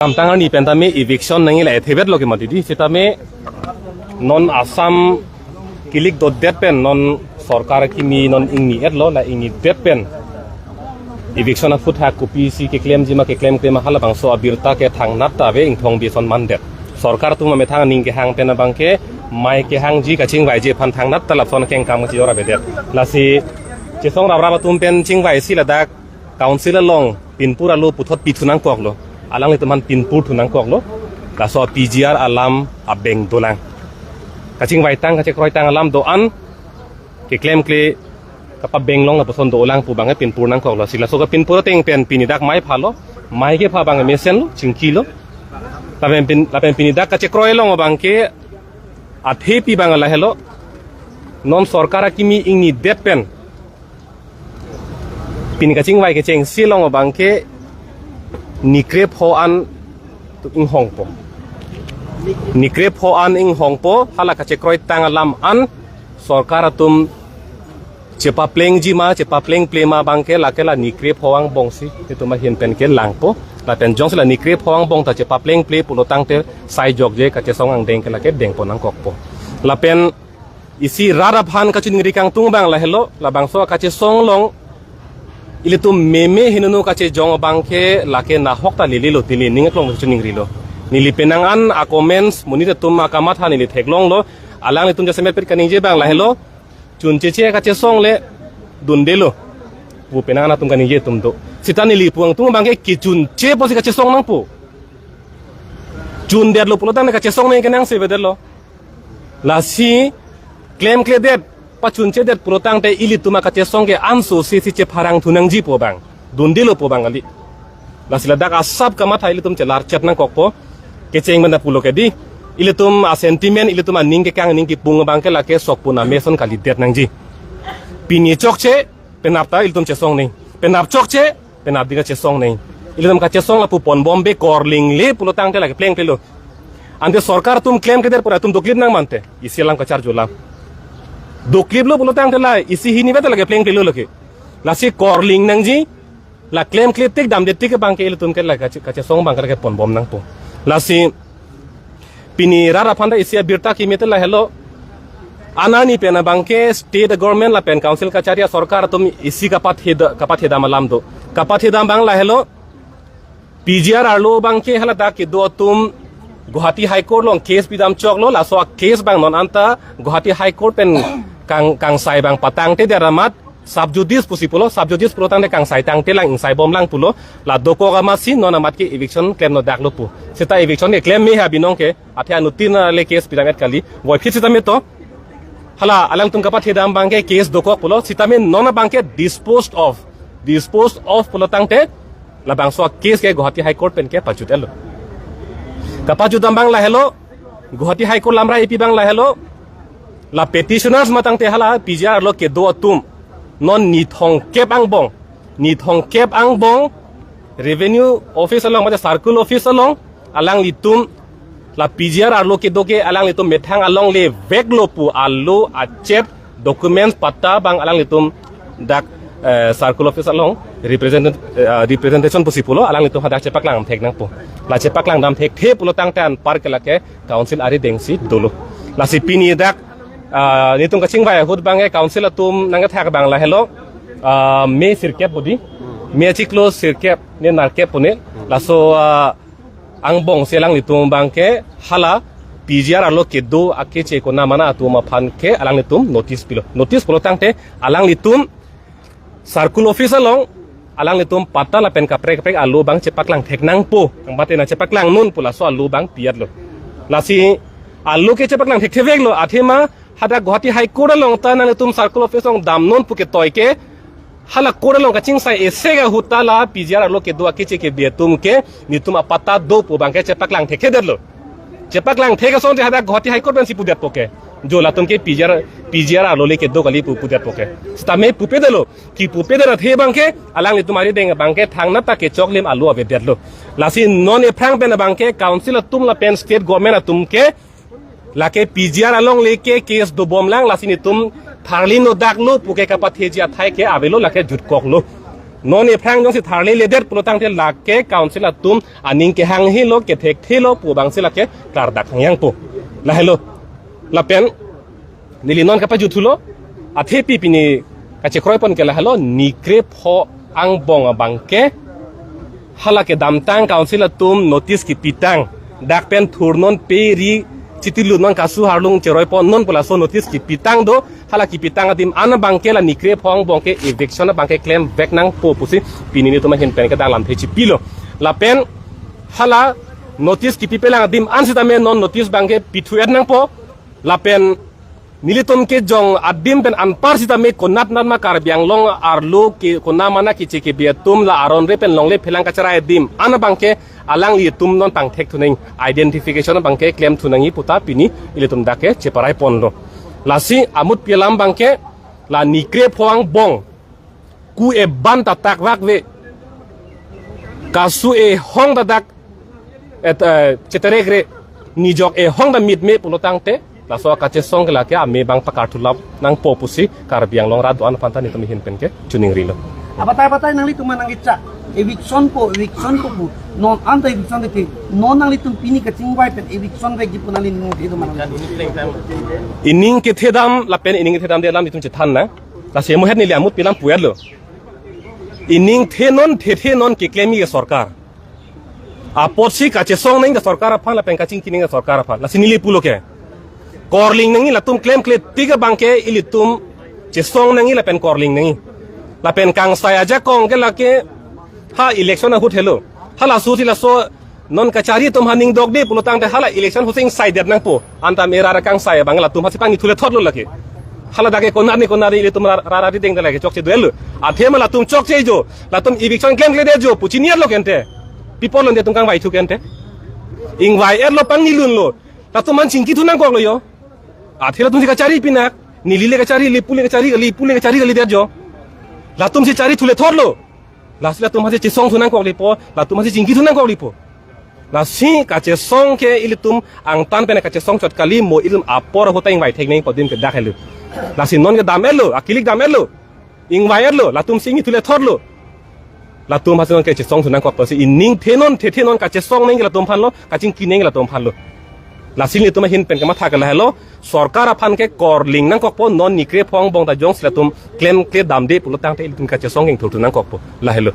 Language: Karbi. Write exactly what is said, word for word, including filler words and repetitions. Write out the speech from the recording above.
Amtang arni pen tame eviction nangji la ethe bet lo ke mati di. Sitame non Assam kilik dotdet pen non sorkar kimi non ingni-et lo, la ingnidet pen eviction aphuthak kopisi keklemji ma keklemkle ma halabangso abirta ke thangnat ta ave, ingthong bison mandet. Sorkar atum amethang aning kehang pen abangke mei kehangji kachingvaiji aphan thangnat ta lapuson kengkam kachejor avedet. Lasi chesong raprap atum pen chingvaisi ladak council along pinpur arlo puthot pithu nangkoklo. Alanglitum aphan pinpur thu nangkoklo. Laso P G R alam abeng dolang. Kachingvaitang kachekroitang alam do-an keklemkle kapabeng long lapuson dolang pu abangke pinpur nangkoklo. Si laso kapinpur ateng pen pini dak mei phalo, mei kepha abang mesenlo, chingkilo. Lapen pin, lapen pini dak kachekroi along abangke athepi abang lahelo. Non sorkar akimi ingnidet pen pini kachingvai kechengsi along abangke ni krepho an inghongpo. Ni krepho an inghongpo, hala kachekroitang alam an sorkar atum chepaplengji ma, chepaplengple ma abangke lake la ni krepho angbongsi itum ahin pen kelangpo. Lapen jongsi la ni krepho angbong ta chepaplengple pulo tangte sai jokje kachesong angdeng ke lake dengpon nangkokpo. Lapen isi rat aphan kachiningri kangtung abang lahelo, labangso kachesong along ilitum meme hinunu kachejong abangke lake nahok ta lelelo, neli ning aklong chiningrilo. Neli penang an a-comments monit atum akamatha neli theklonglo. Alanglitum jasemet pet kaningje abang lahelo, chuncheche kachesong le dundelo pu penang an atum kaningje atum do. Sita neli pu angtung abangke kechunche pusi kachesong nangpo. Chundetlo pulo tangte kachesong nangji kenangsot avedetlo. Lasi klemkledet, pachunchedet pulo tangte ilitum akachesong ke anso si si chepharang thu nangji pu abang, dundelo pu abang kali. Lasi ladak asap kamatha ilitum chelarchet nangkokpo. Kecheng pen ta pulo ke di, ilitum a-sentiment, ilitum aning kekang, aning kipung abangke lake sokpun ameson kalidet nangji. Pini chokche, penap ta ilitum chesong nangji. Penap chokche, penap ding kachesong nangji. Ilitum kachesong lapu ponbom be, korlingle pulo tangte lake plengplelo. Ante sorkar atum klemkledet pura atum doklip nang mante. Isi alam kacharjulam. Dokliplo pulo tangte la isi hini bete lake plengplelo lake. Lasi korling nangji, la klemkle tik damde tik abangke ilitum ke la kache, kachesong abangke lake ponbom nangpo. Lasi pini rat aphan ta isi abirta kimete lahelo. Anani pen abangke state government lapen council kachari asorkar atum isi kapatheda, kapathedam alam do. Kapathedam abang lahelo. P G R arlo abangke haladak kedo atum Guwahati High Court along case pidam choklo, laso a-case abang non anta Guwahati High Court pen kang, kangsai abang patangtedet amat sub judice pusi pulo, sub judice pulo tangte kangsai tangtelang, ingsaibomlang pulo, la dokok amatsi non amat ke eviction klemnodaklo pu. Seta eviction ke klem me ha binong ke, athe anuttin le case pidam-et kali, voiphit sitame to. Hala alangtum kapathedam abangke case dokok pulo, sitame non abangke disposed of, disposed of pulo tangte, labangso a-case ke Guwahati High Court pen ke pajut-etlo. Kapajutdam abang lahelo, Guwahati High Court lamra ipi abang lahelo, la petitioners matangte hala P G R arlo kedo atum non ni thomkep angbong, ni thomkep angbong Revenue Office along mate Circle Office along alanglitum la P G R arlo kedo ke alanglitum methang alongle veklo pu alo achep documents patta abang alanglitum dak, eh, Circle Office along represent, eh, representation pusi pulo, alanglitum hadak chepaklang thek nangpo. La chepaklangdam thekthe pulo tangte anpar ke lake council arideng si dolo. Lasi pini dak, ah, netum kachingvai ahut abangke council atum nangkethak abang lahelo, ah, me sirkep bodi, me chiklo sirkep ne nerkep pu ne. Laso, ah, angbong si alanglitum abangke hala P G R arlo kedo akeche konamana atum aphan ke alanglitum notice pilo. Notice pulo tangte alanglitum Circle Office along alanglitum patta lapen kaprek kaprek alo abang chepaklang thek nangpo. Angbate nangchepaklang non pu laso alo abang pi-etlo. Lasi alo ke chepaklang thektheveklo, athema hadak Guwahati High Court along ta nanglitum Circle Office along damnon pu ketoi ke, hala court along kachingsai esek ahut ta la P G R arlo kedo akeche kebi atum ke netum apatta do pu abangke chepaklang thekthedetlo. Chepaklang thek asonte hadak Guwahati High Court pensi pudetpo ke, jo latum ke P G R, P G R arlo le kedo kali pu pudetpo ke. Sitame pupedetlo. Kipupedet athe abangke alanglitum arideng abangke thangnat ta kechoklim alo avedetlo. Lasi non ephrang pen abangke council atum lapen state government atum ke lake P G R alongle ke case dobomlang, lasi netum tharli nodaklo puke kapatheji athai ke avelo, lake jutkoklo. Non aphrang jongsi tharle ledet pulo tangte lake council atum aning kehang helo, kethek thelo pu abangsi lake klardak hangyang po. Lahelo. Lapen neli non kapajuthulo, athepi pini kachekroi pon ke lahelo, ni krepho angbong abangke hala kedamtang council atum notice kipitang, dak pen thurnon pe ri chitilu non kasu harlung cheroi pon non pu laso notice kipitang do, hala kipitang adim an abangke la ni krepho angbong ke eviction abangke klemvek nangpo pusi pini nelitum ahin pen ke dak lamthe chipilo. Lapen hala notice kipipelang adim an sitame non notice abangke pithu-et nangpo. Lapen nelitum kejong adim pen anpar sitame konat nat ma Karbi Anglong arlo ke konat ma na keche kebi atum la aron re pen longle phelang kacherai adim an abangke alanglitum non pangthek thu nangji, identification abangke klemthu nangji puta pini ilitum dak ke cheparai ponlo. Lasi amutpi alam abangke la ni krepho angbong ku eban ta takvak ve, kasu ehong ta dak et, eh, cheterek re, nijok ehong ta mitme pulo tangte laso kachesong ke lake ame abang pakarthu lap nangpo pusi Karbi Anglong rat do-an aphan ta nelitum ahin pen ke chiningrilo. Abatai abatai nanglitum nangkechak eviction po, eviction po pu. Non anta eviction de, non nanglitum pini kachingvai pen eviction vekji pu nangli ning kedam nang. Ining kethedam lapen ining kethedamde alam itum chethan nang. Lasi mohet neli amutpi alam pu-etlo. Ining thenon thethe non keklemji ke sorkar. Apotsi kachesong nangji ke sorkar aphan lapen kachingki nangji ke sorkar aphan. Lasi neli pulo ke, korling nangji, latum klemkle tik abangke ilitum chesong nangji lapen korling nangji. Lapen kangsai ajakong ke lake ha election ahut helo. Halaso si laso non kachari atum ha ning dokde pulo tangte hala election ahut si ingsaidet nangpo. Anta mera ra kangsai abang latum hasi pangni thule thotlo lake. Hala dak ke konat ni konat ilitum ra ra ri deng lake chokche duel lo. Athema latum chokche jo, latum eviction klemkledet jo pu chini-etlo kente. Pi apot lo nelitum kangvai thu kente? Ingvai-etlo, pangni lunlo. Latum aphan chingki thu nangkoklo jo. Athe latum si kachari pinak. Neli le kachari, le pu le kachari, le pu le kachari kalidet jo. Latum si chari thule thotlo. Lasi latum hasi chesong thu nangkoklipo, latum hasi chingki thu nangkoklipo. Lasi kachesong ke ilitum angtan pen kachesong chot kali, mo ilitum apor ahut ta ingvai thek nangpo adim ke dak helo. Lasi non kedam-etlo, akilik dam-etlo. Ingvai-etlo, latum si ingni thule thotlo. Latum hasi non kachesong thu nangkok pusi ining thenon thethe non kachesong nangji latum aphanlo, kachingki nangji latum aphanlo. Lasi nelitum ahin pen kematha ke lahelo, sorkar aphan ke korling nangkokpo, non ni krepho angbong ta jongsi latum klemkle damde pulo tangte ilitum kachesong ingthurthu nangkokpo. Lahelo.